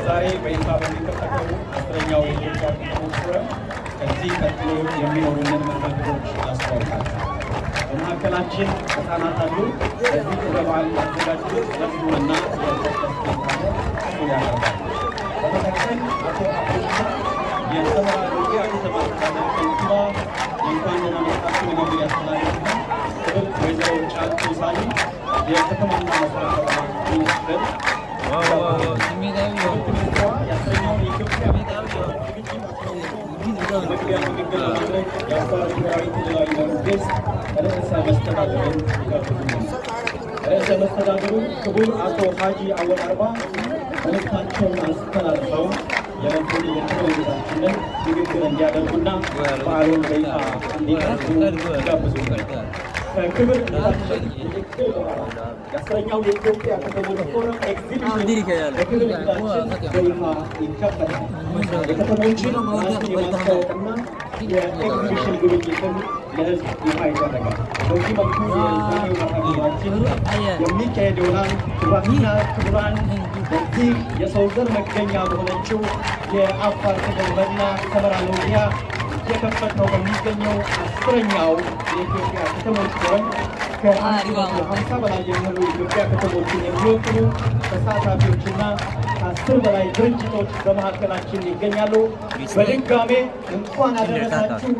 በዛሬ በይፋ በሚከፈተው 10ኛው የኢትዮጵያ ከተሞች ፎረም ከዚህ ቀጥሎ የሚኖሩንን መርሃ ግብሮች ላስተዋውቃችሁ። በመካከላችን ህፃናት አሉ። በዚህ ክብረ በዓል ያዘጋጁት መዝሙርና የሰርከስ ትርኢት እሱን ያቀርባሉ። በመቀጠል አቶ አብዱላ የሰመራ ሎጊያ ከተማ አስተዳደር ከንቲባ የእንኳን ደህና መጣችሁ ንግግር ያስተላልፉና ክብርት ወይዘሮ ጫልቱ ሳኒ የከተማና መሰረተ ልማት ሚኒስትር፣ ክብርት ሚኒስትሯ የ10ኛውን የኢትዮጵያ ዝግጅት አስመልክቶ የመግቢያ ንግግር ለማድረግ የአፋር ብሔራዊ ክልላዊ መንግስት ርዕሰ መስተዳድርን ይጋብዙልናል። ርዕሰ መስተዳድሩ ክቡር አቶ ሀጂ አወል አርባ መልእክታቸውን አስተላልፈው የዕለቱን የክብር እንግዳችንን ንግግር እንዲያደርጉና በዓሉን በይፋ እንዲከፍቱ ይጋብዙልናል። ከክብር እንግዳችን ንግግር በኋላ የ10ኛው የኢትዮጵያ ከተሞች ፎረም ኤግዚቢሽን በክብር እንግዳችን በይፋ ይከፈታል። የከተሞችን ራስን የማስተዋወቅና የኤግዚቢሽን ጉብኝትም ለሕዝብ ይፋ ይደረጋል። በዚህ መልኩ የዛሬው መርሃ ግብራችን የሚካሄድ ይሆናል። ክቡራትና ክቡራን፣ በዚህ የሰው ዘር መገኛ በሆነችው የአፋር ክልል መዲና ሰመራ ሎጊያ እየከፈትነው በሚገኘው 10ኛው የኢትዮጵያ ከተሞች ፎረም ከ150 በላይ የሚሆኑ የኢትዮጵያ ከተሞችን የሚወክሉ ተሳታፊዎችና ከ10 በላይ ድርጅቶች በመካከላችን ይገኛሉ። በድጋሜ እንኳን አደረሳችሁ።